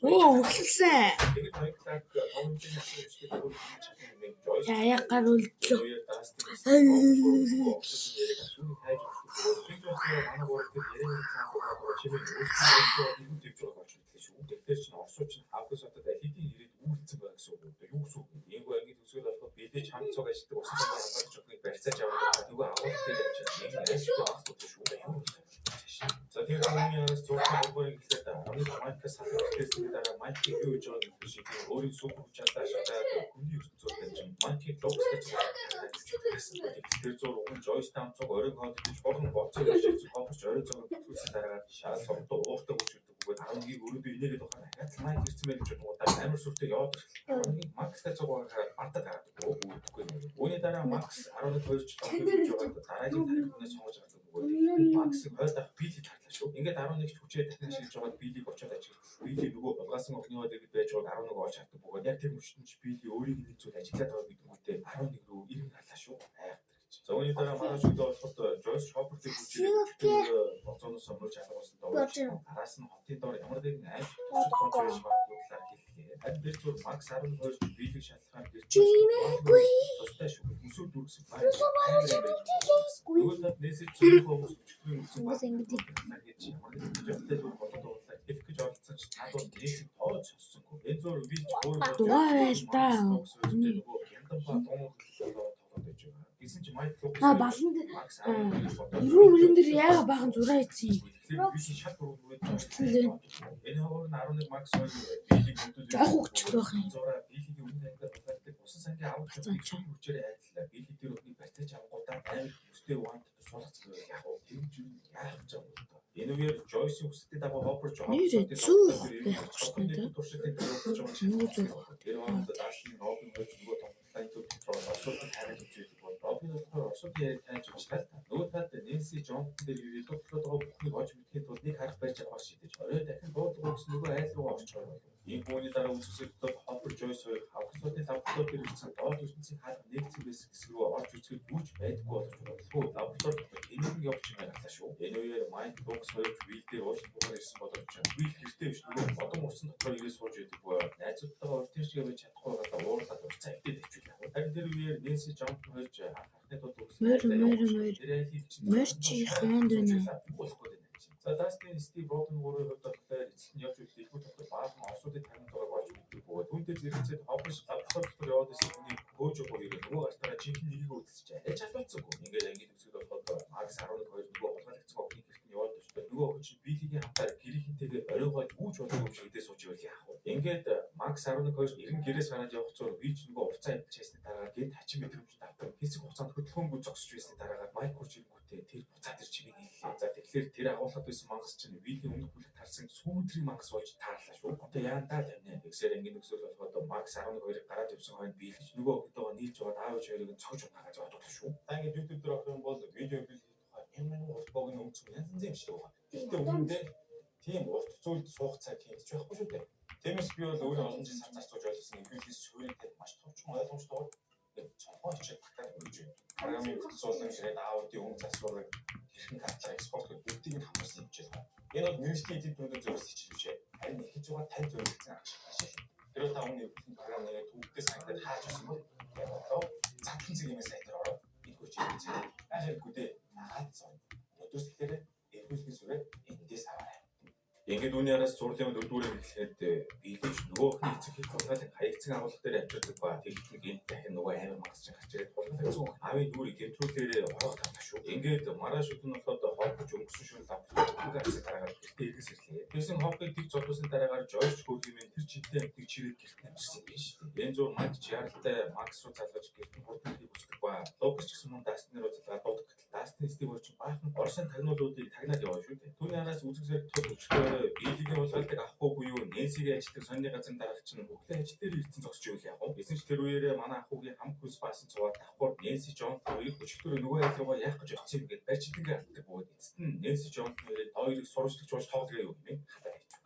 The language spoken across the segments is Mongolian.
Өө, эхэлсэн. Яа, гар үлдлээ. Чимээгүй. Монгол ингэдэг. Дугаа байл та. А балан дээр эрүүн мөрөн дээр яага баахан зураа хийсэн юм. Уртсан дээр. Жоох хөгжих байх юм. Бацаан ч. Нэрээ зүүх байх шүү дээ. Нөгөө зүүх. Морь морь морь морь чи их юунд байна вэ?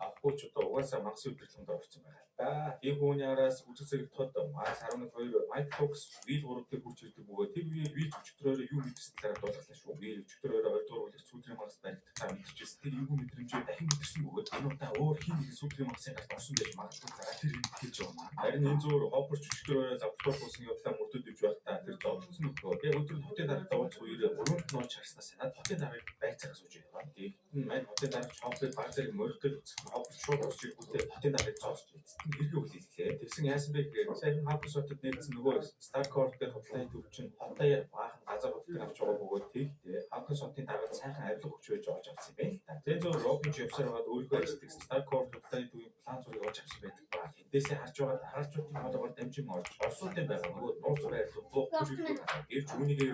Авахгүй ч одоо угаасаа магасын удирдлаганд орсон байгаа л да. Тийм хүүний араас үзэг зэрэг тод Макс 11 2 Майк Фокс Вил 3 дээр хурж ирдэг бөгөөд тэр үеэр Вил өчигдөр юу мэдэрсэн талаараа дуулгалаа шүү. Вил өчигдөр орой 2 дугаар бүлэгт сүүдрийн магас баригдахтаа мэдэрчээсэн. Тэр эвгүй мэдрэмжээ дахин мэдэрсэн бөгөөд энэ удаа өөр хин нэгэн сүүдрийн магасын гарт орсон байж магадгүй талаараа тэр юм хэлж байгаа юм. Харин энэ зуур Хоппер ч өчигдөр орой лаборатори суусан явдлаа мөрдөд ивж байхдаа тэр зовлон нөхрөө яг өдөр нь хотын даргатай уулзах үеэр өрөөнд нь олж харснаа санаад хотын даргыг байцаага сууж байгаа. Тэгэхэд нь мань хотын дарга Хопперыг баг зэрэг морих гэж үзэх Хоппер шууд босч ирэхүүтээ хотын даргыг зовж эцэст нь эргээ хүлээлээ. Тэгсэн яасан бэ гэхээр сайхан Хоппер хотод нэгдсэн нөгөө Старкорт гэх худлааны төв чинь хотояар баахан газар худалдан авч байгаа бөгөөд тэгтээ Хоппер хотын даргад сайхан авилга өгч байж олж авсан юм байна л та. Зэн зөв Робин ч явсаар байгаад өөрийнхөө ажилладаг Старкорт худлааны төвийн план зургийг олж авсан байдаг ба. Тэндээсээ харж байгаа дараалчуудын хоолоогоор дамжин орж Оросуудын байгаа нөгөө нууц байрлал буух төрөлхөөр гэрч үүнийгээ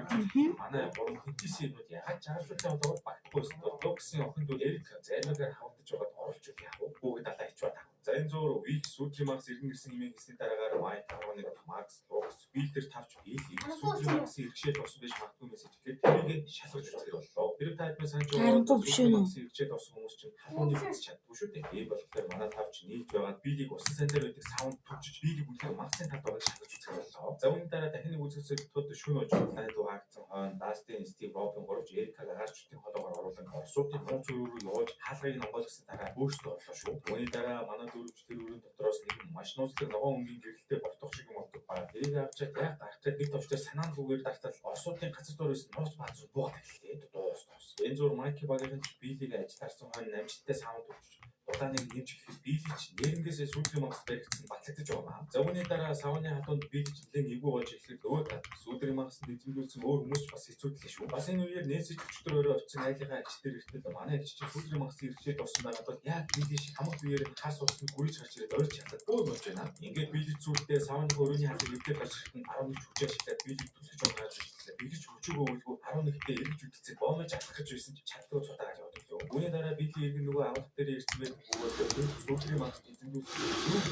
манай гурван хинтээсийн юмнууд ягаад жаалчуудын хоолоогоор багтахгүй байсан бол Луксын охин дүү Эрик зайлаагаар хавдаж байгаад оруулж яах вэ? Хүүхэд далаа ичваа та. За энэ зуур Вик сүүдрийн магас иргэн ирсэн хэмээн хэлсний дараагаар Майк 11 Макс Лукс Вил дээр тавч Вил сүүдрийн магасын иргэшээл орсон байж магадгүй мессеж хэлээд тэрийг шалгаж үзэхэр боллоо. Тэр та хэдмээ санаж байгаа сүүдрийн магасын иргэшээл орсон хүмүүс чинь халууны үзэж чаддгүй шүү дээ. Тийм болохоор манай тавч нийлж байгаад Билийг усан сан дээр байдаг саунд түвчиж Билийг үнэхээр магасын талд байгааг шалгаж үзэхэр боллоо. За үүний дараа дахин нэг үзэсгэлт тод шүн ож планет руу хаагдсан хойно Дастин, Стив, Робин гуравч Эрикаг агаарчдын хоолоогоор оруулан Оросуудын нууц руу явуулж хаалгыг онгойлгосон дараа өөрсдөө орлоо шүү. Үүний дараа манай дөрвч тэр өрөөнд дотроос нэг маш нууцлаг ногоон өнгийн гэрэлтэй бортох шиг юм болдог ба. Тэрийг авчаад яг гарчаад нэг товчтой санаандгүйгээр дартал Оросуудын газар дор байсан нууц бааз руу буугаад эхэллээ. Дуус дуус. Энэ зур Майки багийнхан Билийг ажилд харсан хойно амжилттай саунд өгч дулааныг нэмж ирэхэд Билли ч нэрнгээсээ сүүдрийн магас баригдсан батлагдаж байгаа. За үүний дараа савны хатуунд Билли ч нэлээд эвгүй болж эхлэхэд нөгөө тал сүүдрийн магасанд эзэмдүүлсэн өөр хүмүүс ч бас хэцүүдлээ шүү. Бас энэ үеэр Нэнси ч өчигдөр орой очисон айлынхаа эгч дээр иртэл манай эгч чинь сүүдрийн магасын иргэшээд орсон байгаа бол яг Билли шиг хамаг үеэр нь хас усанд гүрийж гарч ирээд ойрч чадаад бөө болж байна. Ингээд Билли зүйлдээ савны өрөөний хаалгыг эвдээ гарч ирэхэд нь 11 хүчээ ашиглаад Билли түлхэж унгааж ирлээ. Билли ч хүчөөгөө үлгүй 11-тэй эргэж үдцээ боомж алхах гэж байсан ч чаддгүй цутаагаар яваад өглөө. Үүний дараа Билли иргэн нөгөө авалт дээр ирсэн байдаг бөгөөд сүүдрийн магас эзэмдүүлсэн юу.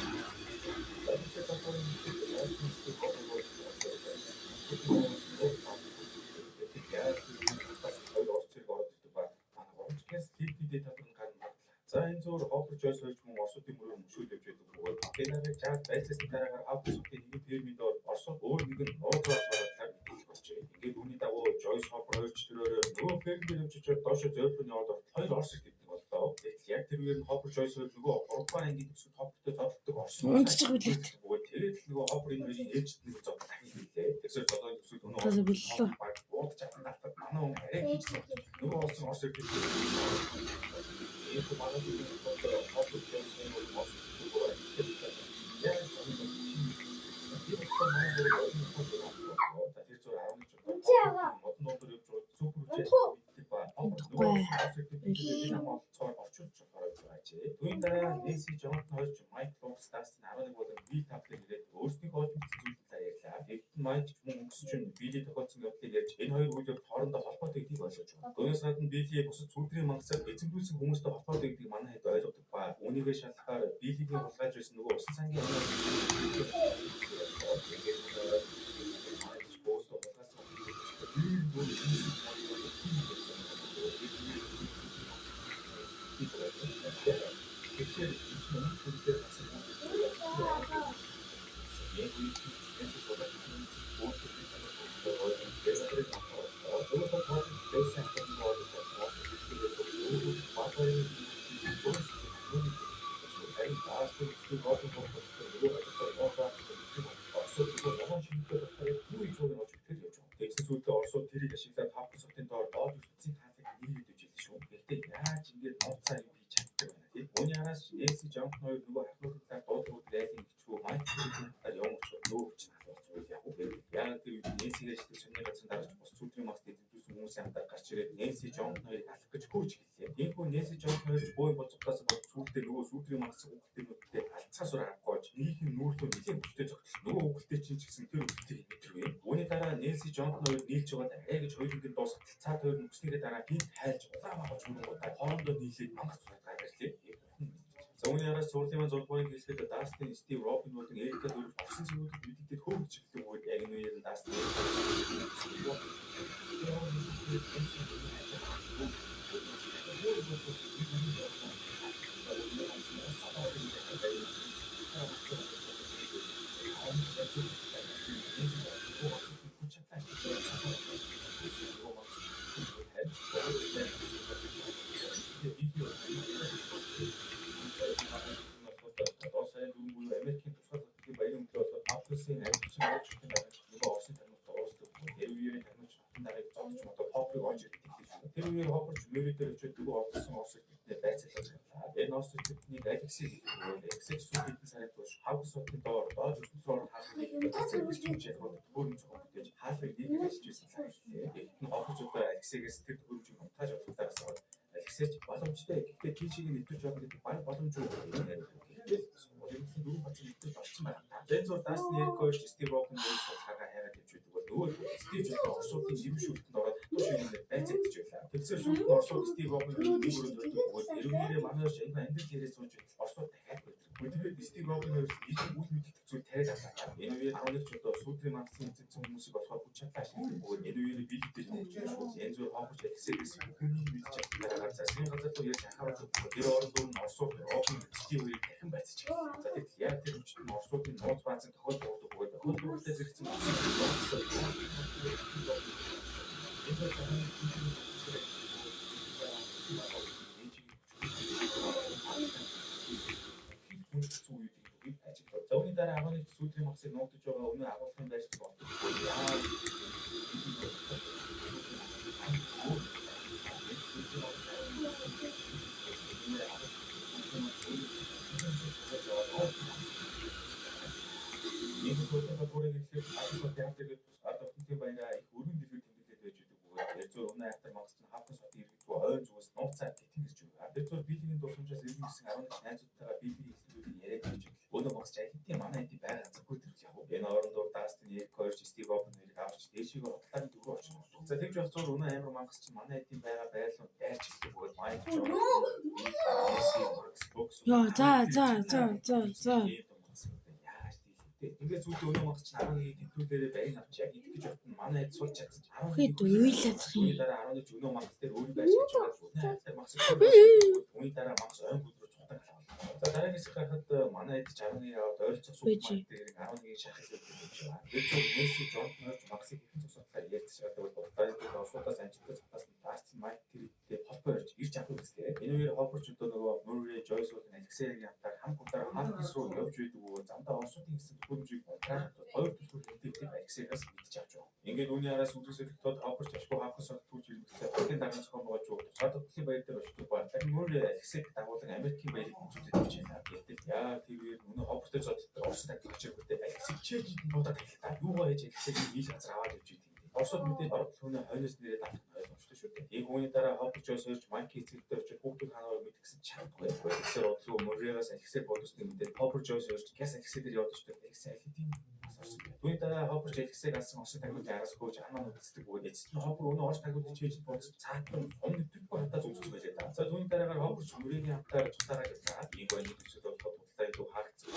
За энэ зуур Хоппер Жойс хоёр ч мөн Оросуудын мөрөөр мөшөөд явж байдаг бөгөөд тэр нарыг жаад байцаасны дараагаар Хоппер хотын нэгэн фермийн доор Оросууд өөр нэгэн нууц бааз байгаа талаар мэдээлэл болжээ. Ингээд үүний дагуу Жойс Хоппер хоёр ч тэр өрөө нөгөө ферм дээр явж очиод доошо зойрлоо яваад ортол хоёр Орос ирдэг боллоо. Гэтэл яг тэр үеэр нь Хоппер Жойс хоёр нөгөө 3 дугаар ангийн төгсөд Хоппертой зодтолдог Орос Унтчих билээ. бөгөөд тэгээд л нөгөө Хоппер энэ хоёрын ээлжид нэг зодтол дахин хийлээ. Тэгсээр зодтолын төгсөд өнөө За бэллээ. баг буудаж чадсан галтад манай хүн арай хийж нөгөө олсон Орос ирдэг. Ийхүү манай төрийн дотор Хоппер Жойсны нэг Орос ирдэг яг зөв тийм болохоор манай гурав ойрын хол тэр зур 11 модон нуудаар явж байгаа супер хүчээ мэддэг ба нөгөө Орос ирдэг олцоор орчуулж болохоор явж байгаа жээ. Түүний дараа Нэнси Джонсон хоёр ч Майк Лукс Дастин 11 болон Билл Таплер ирээд өөрсдийнхөө олж мэдсэн зүйлийг талаар ярьлаа. Тэгэхэд нь Майк ч мөн өнгөрсөн шөнө Билли тохиолдсон явдлыг ярьж энэ хоёр үйл явдал хоорондоо холбоотой гэдгийг ойлгож байна. Түүнээс гадна Билли бусад сүүдрийн мангасаар эзэмдүүлсэн хүмүүстэй холбоотой гэдгийг манай хэд ойлгодог ба үүнийгээ шалгахаар Биллигийн хулгайж байсан нөгөө усан сангийн амиа өөртөө хулгайлсан Тэгэхээр Тэгсэн сүүлдээ Оросууд тэрийг ашиглаад Хоппер хотын доор доод ертөнцийн хаалгыг нээгээд өгч илээ шүү. Гэхдээ яаж ингэж нууцаар юм хийж чаддаг байна тий. Үүний араас Нэнси Джонсон хоёр нөгөө хархлын талаар дуудлага айлын гिचүү Майк Хиллийн талаар яван очоод нөгөө хүч нь халуулсан үйл яг үү. Яагаад тэр үед Нэнсиг ажиллах сонины газрын дараач бус сүүдрийн магт эзэмдүүлсэн хүмүүсийн хамтаар гарч ирээд Нэнси Джонсон хоёрыг алах гэж хөөж эхэллээ. Тиймээс Нэнси Джонсон хоёр ч боо юм болцоодоос бол сүүлдээ нөгөө сүүдрийн магтсан хүүхдүүдтэй алцгаа сураа авахгүй болж нэгийнх нь нүүрлөө нэлээд хүчтэй зогтол. Нөгөө хүүхдтэй чинь ч гэсэн тэр хүүхдийг мэдэрвэ. Үүний дараа Нэнси Джонсон хоёр нийлж яваад арай гэж хоёуланг нь дуусгал цаад хоёр нүгснийгээ дараа гинт хайлж улаан магаж хөрөнгөудаа хоорондоо нийлээд мангас сураад гарч ирлээ. За үүний араас цуурлын маань зургуурыг хэлэхэд Дастин, Стив, Робин болон Эрика дөрөв орсон зүйлүүд мэдэгдээд хөөгдөж эхэлсэн бөгөөд яг энэ үеэр нь Дастин Тэр үеэр Хопперч Мюррей дээр очиод нөгөө орсон Орос эрдэмтнээ байцаалж гарлаа. Энэ Орос эрдэмтнийг Алексей гэдэг бөгөөд Алексей сүүл хэдэн сарын турш Хавгас хотын доор доод ертөнц рүү хаалгыг газар бэлтгэж явахад төхөөрөмж зохион бүтээж хаалгыг нийлээд ажиллаж байсан лээ. Тэгэхэд нь Хопперч одоо Алексейгээс тэр төхөөрөмжийг монтаж болохтайгаас аваад Алексейч боломжтой. Гэхдээ тийшийг нэвтэрч орно гэдэг баг боломжгүй гэж яриад. Гэтэл сургуулийн дөрвөн бацсан нэвтэрч орсон байгаа юм та. Бензор Дастин Эрик хоёр Стив Робин хоёр судалгаагаа хайгаад явж байдаг бол нөгөө Стив Жобс Оросуудын ирвэн шүлтэнд ороод хатуу ширээндээ байцаагдаж байлаа. Тэгсээр шүлт нь Оросууд Стив Робин хоёр нэг өрөөнд өрдөг бөгөөд эрүүнээрээ манай хоёр айгүй амьдрал яриа сууж байтал Оросууд дахиад байдаг. Тэгээд Стив Робин хоёр илүү үл мэддэг зүйл тариад авлаа. Энэ үеэр 11 ч одоо сүүдрийн мангасан эзэмсэн хүмүүсийг болохоор хүч чадлаа ашигладаг бөгөөд энэ үеэр бэлэг дээр хөгжиж шүү. Энэ зүйл Хопперч Алексейгээс хүмүүний мэдж чадсан дараагаар засгийн газар руу ярьж анхааруулж тэр оронд нь Оросууд Робин Стив хоёрыг дахин байцааж эхэлсэн. За тэгтэл яг тэр мөчид нь Оросуудын нууц баазын тохиолдол бөгөөд тохиолдолтой зэрэгцэн За үүний дараа 11 сүүдрийн махсыг нуугдаж байгаа өмнө агуулгын байршил болдог. Нэг суудын бүрийг эхлэх агуулгын театр гэдэг ард автомобилийн баяраа их өргөн дэлгүүр тэмдэглээд байж байдаг бөгөөд тэр зур өмнө айхтар мангас нь хавхас хотын иргэдгүй ойн зүгээс нууцаар тэтэн ирж байгаа. Тэр зур биеийн дурсамжаас иргэн ирсэн 11 найзуудтайгаа биеийн хэлсэн зүйлийг яриад байж байдаг. Өнөө мангас аль хэдийн манай хэдийн байгаа газаргүй төрөл явав. Энэ оронд дур Дастин, Эрик хоёр Стив Робин хоёрыг авч дээшийгөө хутлааны дөрөв очно. За тэгж явах зур өнөө амар мангас чинь манай хэдийн байгаа байрлал дайрч эхлэх бөгөөд Майк Джон, Йоо, за за за за за. Ингээд зүйлдээ өнөө мангас чинь 11-ийг тэмдгүүлээрээ барин авч яг идэх гэж явахад нь манай хэд сулж чадсан. Үхээд уйлаадах юм. Үүний дараа 11 өнөө мангас дээр өөрийн байршиж байгаа. Өнөө хайртай мангас үүний дараа мангас ойн бүд рүү цутан халаа. За дараагийн хэсэг гарахад манай хэд 61 аваад ойролцоох Бэж. супермаркет дээр 11-ийн шахах хэрэгтэй гэж байна. Тэр зөв Месси Джонсон орж мангасыг хэрхэн зогсоохлаар ярьж байгаа бол Бразил Оросуудаас амжилттай цутаас нь Дастин Майк тэртэй холбоо ирж ирж авах үзлээ. Энэ үеэр Хопперч одоо нөгөө Мюррей, Жойс болон Алексейгийн хамтаар хам гутаар Хавкис руу явж байдаг бөгөөд замдаа Оросуудын гэсэн төхөөрөмжийг унтраах хоёр төлхөр хэмтэйг Алексейгаас мэдэж авч байгаа. Ингээд үүний араас үзэсгэлэх тод Хопперч ашгүй Хавкис руу түүж ирмэгцээ хотын даргын зохион байгуулж тусгаар тогтолтын баяр дээр очдог ба харин Мюррей Алексейг дагуулan Америкийн баярыг үзүүлээд явж байна. Гэтэл яа тэр үеэр өнөө Хоппертой зодтолтой Орос таглагч иргүүтэй Алексей чэйжэнд буудаад эхэллээ. Юугаа хийж Алексейг нийл газар аваад явж идэв юм. Оросууд мэдээд орол хүнээ хойноос нэрээ давах нь ойлгомжтой шүү дээ. Ийм үүний дараа Хоппер Жойс хоёрч Майки эцэгтэй очиж хүүхдүүд хаанаа мэдгэсэн чаддгүй. Алексей бодлого Мюррейгаас Алексей бодсныг мэдээд Хоппер Жойс хоёрч гяс Алексей дээр явж очдог. Алексей аль хэдийн бас орсон байна. Түүний дараа Хопперч Алексейг алсан Оросын тагнуулын араас хөөж анаа нүцдэг бөгөөд эцэст нь Хоппер өнөө Орос тагнуулын чэйжэнд бодсон цаатан ум нэвтрэлгүй хатаа зүгсэж байлаа да. За түүний дараагаар Хопперч Мюррейгийн хамтаар цутаараа явлаа. Ийм баяны төсөл болоход худалдаа илүү хаагдсан.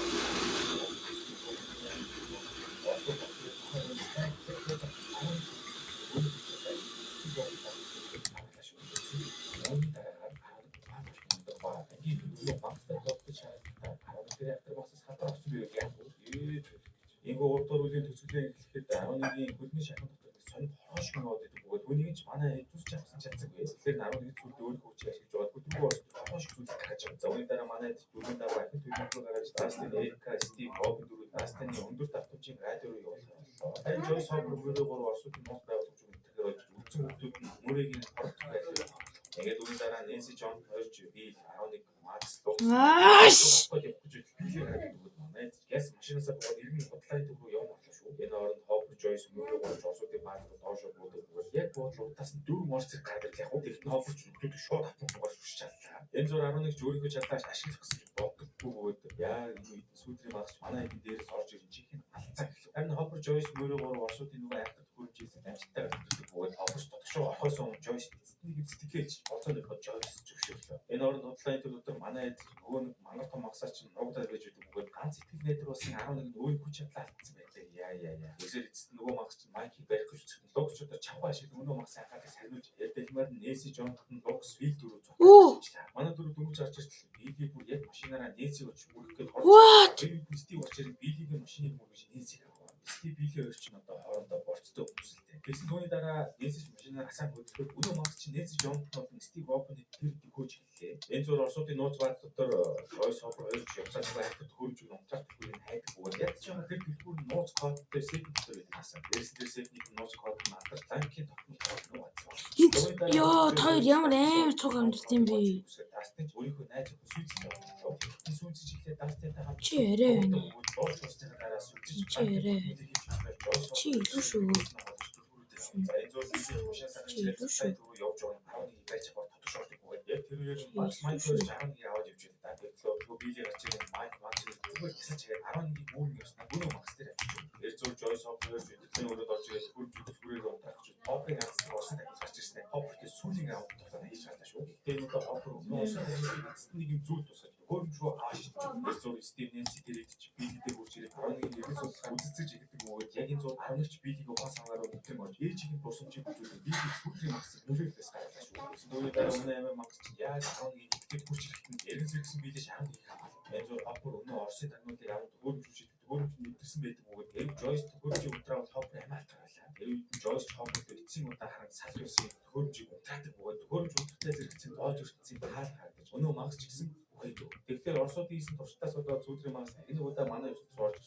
Инго гуравдугаар үеийн төсөөлөө эхлэхэд 11-ийн хөлний шахан дотор нэг сонин хороо шиг яваад байдаг бөгөөд түүнийг ч манай зүс авсан чадсангүй. Тэгэхээр 11 зүйлд өөр хүчийг ашиглаж байгаад хөдөлгөөн орсон хороо шиг зүйл гаргаж байгаа. За үүний дараа манай дөрвөн даваа ахин төлөвлөгөө гаргаж Дастин, Эрика, Стив, Робин дөрөв Дастины өндөр давтамжийн радио руу явуулах боллоо. Харин Жойс Хоппер мөрөө гурав Оросуудын нууц байгууламж үнэхээр олж үлдсэн хүүхдүүд нь мөрөгийн хорогдох байлаа. Ингээд үүний дараа Нэнси Джон хоёрч Билл 11 Макс Лукс Ааш! явах гэж бэлээ гараад өгөөд манай гяс машинаасаа буугаад иргэн худлааны төв рүү явна боллоо шүү. Энэ оронд Хоппер Жойс мөрөө гурав Оросуудын бааз руу доошоо буудаг бөгөөд яг буудлын утаас нь дөрвөн Орос зэрэг гараад ирлээ. Яг тэгтэн Хоппер ч нүдүүд шууд автоматар шүшиж чадлаа. Энэ зур 11 ч өөрийнхөө чадлаа ашиглах гэсэн чинь боддоггүй бөгөөд яа энэ үед сүүдрийн багч манай хэдийн дээрээс орж ирэн чихэн алцаа гэлээ. Харин Хоппер Жойс мөрөө гурав Оросуудын нөгөө айхтар төхөөрөмжээс амжилттай гардаг бөгөөд Хоппер дотгошоо орохоос өмнө Жойс эцэст нэг сэтгэлж гоцоо нөхөд Жойс зөвшөөрлөө. Энэ оронд худлааны төв дотор манай хэд нөгөө нэг мангар том магсаар чинь нуугдаад байж байдаг бөгөөд ганц сэтгэл найдар болсон 11 нь өөр хүч чадлаа алдсан байлаа. Яа яа яа. Тэгсээр эцэст нөгөө мангас чинь Майкийг барих гэж үзсэн. Лукс ч одоо чавга ашиглан өнөө мангас анхаарлыг сарниулж дэлмээр нь Нэнси Джонтон Лукс Вил дөрөв Оо. цуглаа. Манай дөрөв дөнгөж гарч иртэл Билли бүр яг машинаараа Нэнсиг очиж мөрөх гээд What? Тэр үед нь Стив орж ирэн Биллигийн машиныг мөргөж Нэнсиг авав. Стив Билли хоёр чинь одоо хоорондоо борцтой хүмүүс л дээ. Тэгсэн түүний дараа Нэнси ч машинаар асаан хөдөлгөөд өнөө мангас чинь Нэнси Джонтон болон Стив Робины тэр төхөөж хэллээ. Энэ зур Оросуудын нууц бааз дотор Жойс Хоппер хоёр ч явсаар нөгөө хайртай төхөөрөмжийг унтраах түлхүүрийг хайдаг бөгөөд яг ч байгаа тэр түлхүүр нь нууц кодтой сейф дотор байдаг байсан. Дээрс дээр сейфний нууц код нь алдарт ланкийн тогтмол нууц. Йоо, та хоёр ямар амар цуг амьдарт юм бэ? Дастин ч өөрийнхөө найз охин Сүйцтэй болчихлоо. Сүйцэж эхлээд Дастинтай хамт Чи арай байна. Доош усныхаа дараа сүлжиж Чи арай. Чи илүү шүү. За, энэ зүйл машин Чи илүү шүү. явж байгаа 11-ийг барьж аваад тодорч ордог бөгөөд яг тэр үеэр Чи Макс илүү Майк шүү. 11-ийг аваад явж байдаг. Тэгэхээр нөгөө Билли гарч ирэн Майк Макс зүгээр тасаж чагаад 11-ийг үүрэн явснаа өнөө Макс дээр авчиж. Тэр зүйл Жойс Хоппер өдөртний өрөөд орж ирээд хөрж түлхүүрээр унтраах гэж Хопперийн ганц орсон дахиж гарч ирсэн. Хоппертэй сүүлийн раунд тоглоо хийж гарлаа шүү. Гэхдээ энэ удаа Хоппер өмнө орсон дахиж эцэст нэг юм зүйл тусгаж хөрөмж рүү аваа шидэж. Тэр зүйл Стив Нэнси дээр идэж Билли дээр хурж ирээд 11-ийн нэрээс судлахаар үзэцэж эхэлдэг бөгөөд яг энэ зур 11 ч Биллиг ухаан сангаар өдрийн орж ээжийн дурсамжийг үзүүлэн Биллиг сүүлийн Максыг нөлөөлөхөөс гарлаа шүү. Түүний дараа өмнө амиа Макс чинь яаж 11-ийг итгэж хурж ирэхэд нь эргэн сэргсэн Билли 11-ийг хамгаалав. Энэ зур Хоппер өнөө Оросын тагнуулыг аваад хөрөмж рүү шидэх төхөөрөмж нь мэдэрсэн байдаг бөгөөд яг Жойс төхөөрөмжийг унтраавал Хоппер амиа алдах байлаа. Тэр үед нь Жойс Хопперт эцсийн удаа харан салах ёсны төхөөрөмжийг унтраадаг бөгөөд төхөөрөмж унтрахтай зэрэгцэн доод ертөнцийн таал харагдаж өнөө мангас ч гэсэн үхээдэг. Тэгэхээр Оросуудын хийсэн туршилтаас болоод зүүдрийн мангас энэ удаа манай ертөнц орж